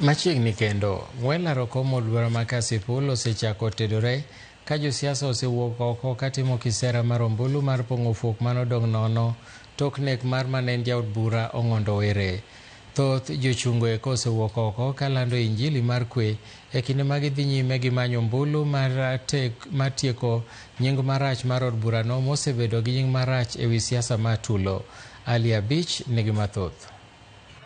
Machiegni kendo, ng'we laro kom od bura ma Kasipul osechako tedore ka josiasa osewuok oko katimo kisera mar ombulu mar pong'o fuok manodong' nono tok nek mar mane en jaod bura Ong'ondo Were. Thoth jochungo eko osewuok oko kalando injili mar kwe e kinde ma gidhi nyime gi manyo ombulu mar tieko nying marach mar od burano mosebedo gi nying marach e wi siasa ma tulo. Ali Abich nigi mathoth.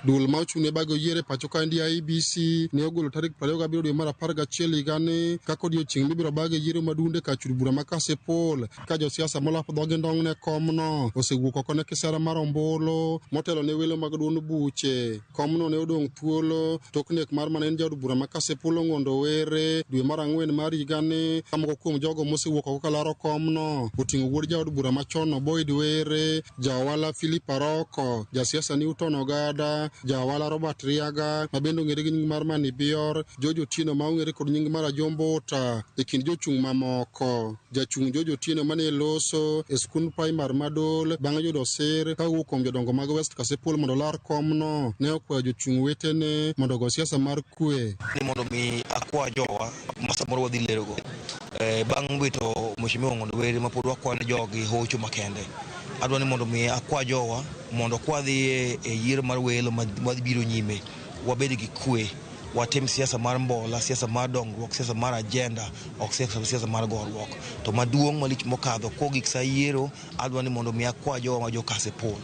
Duol ma ochung' ne bago yiero e pacho kaendi IEBC ne ogolo tarik 27 dwe mar 11 higani kaka odiechieng' mibiro bage yiero maduong' e kar chul bura ma Kasipul ka josiasa molap dhogi ndong' ne komno osewuok oko ne kisera mar ombulu motelo ne welo mag duond buche. Komno ne odong' thuolo tok nek mar mane en jaod bura ma Kasipul Ong'ondo Were dwe mar 4 mar higani ka moko kuom jogo mosewuok oko kalaro komno oting'o wuod jaod bura machon Boyd Were, jaohala Philip Aroko, jasiasa Newton Ogada, jaohala Robert Riaga ma bende ong'ere gi nying mar Mani Bior, George Otieno ma ong'ere kod nying mar Ajombota e kind jochung' mamoko. Jachung' George Otieno mane loso e skund primar ma Dol bang' yudo sir ka owuok kuom jodongo mag West Kasipul mondo olar komno ne okwayo jochung' wetene mondo ogo siasa mar kwe. Ni mondo mi akwa jowa ma samoro wadhi lerogo bang' wito Mheshimiwa Ong'ondo Were ma pod wakwayo ne jogi hocho makende. Adwa ni mondo mi akwa jowa mondo kwadhi e yiero mar welo madhi biro nyime wabed gi kwe, watim siasa mar mbola, siasa mar dongruok, siasa mar agenda, ok siasa mar goruok. To maduong' malich mokadho kogik sa yiero, adwa ni mondo mi akwa jowa ma jo Kasipul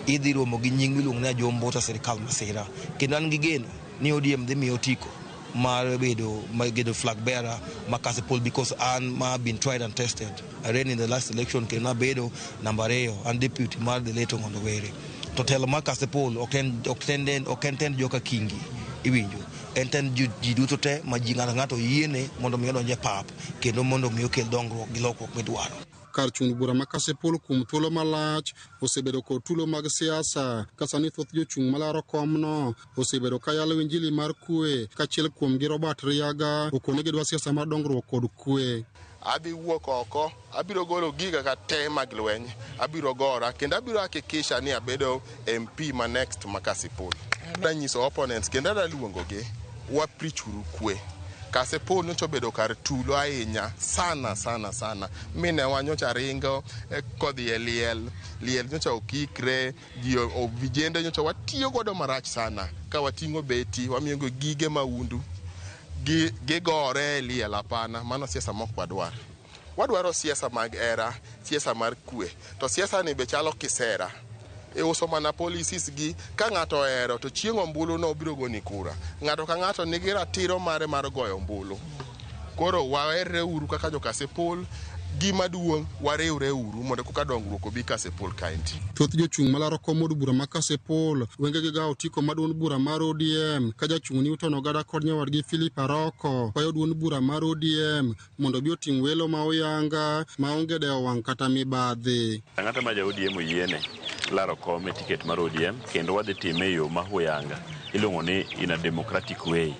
idhi romo gi nying miluongo ni Ajombo sirikal masira, kendo an gi geno ni ODM dhi miyo otiko mar bedo flag bearer ma Kasipul because an ma been tried and tested. I ran in the last election kendo nabedo namba 2, an deputy mar the late Ong'ondo Were. To telo mar Kasipul ok en tend joka Kingi, iwinjo, en tend ji duto te ma ji ng'ato ng'ato yiene mondo mi odonj e pap kendo mondo mi okel dongruok gi lokruok midwaro. Kar chung' bura ma Kasipul kuom thuolo malach osebedo kod tulo mag siasa ka sani thoth jochung' malaro komno osebedo ka yalo injili mar kwe kaachiel kuomgi Robert Riaga okone gidwa siasa mar dongruok kod kwe. Adhi wuok oko, abiro golo giga ka te mag lweny, abiro gora kendo abiro hakikisha ni abedo MP ma next ma Kasipul. Adwa nyiso opponents kendo adwa luongogi wa preach uru kwe. Kasipul nyocha obedo kar tulo ahinya sana sana sana. Minewa nyocha ringo kodhi e liel, liel nyocha okikre, ji vijende nyocha watiyo godo marach sana ka wating'o beti wamiyogo gige maundu gigore e liel. Hapana, mano siasa mok wadwar. Wadwaro siasa mag hera, siasa mar kwe. To siasa ni be chalo kisera. Iuso mana policies gi ka ng'ato ohero to chieng' ombulu no obiro goni kura. Ng'ato ka ng'ato nigi ratiro mare mar goyo ombulu. Koro waherre uru kaka jo Kasipul, gima duong' wariwre uru mondo koka dongruok obi Kasipul kaendi. Thoth jochung' malaro kom od bura ma Kasipul wengegi ga otiko ma duond bura mar ODM ka jachung' Newton Ogada kod nyawadgi Philip Aroko kwayo duond bura mar ODM mondo obi oting' welo ma oyanga maonge dewo wang' kata mibadhi. Ng'ato ma ja ODM oyiene laro kom e tiket mar ODM kendo wadhi time e yo ma huyanga iluongo ni in a democratic way.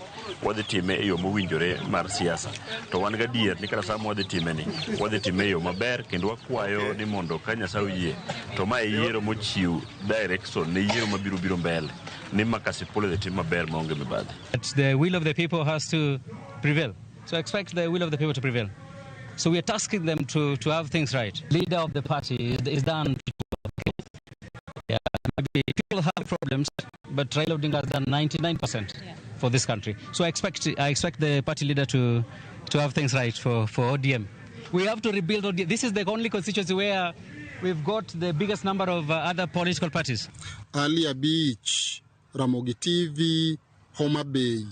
Wadhi time e yo mowinjore mar siasa. To wan gadier ni kata sama wadhi time ni, wadhi time e yo maber kendo wakwayo ni mondo ka Nyasaye oyie to ma e yiero mochiw direction ne yiero mabiro biro mbele ni ma Kasipul idhi tim maber maonge mibadhi. The will of the people has to prevail. So expect the will of the people to prevail. So we are tasking them to have things right. Leader of the party is done. Okay. Yeah, maybe people have problems, but Raila Odinga has done 99% for this country. So I expect the party leader to have things right for ODM. We have to rebuild ODM. This is the only constituency where we've got the biggest number of other political parties. Ali Abich, Ramogi TV, Homa Bay.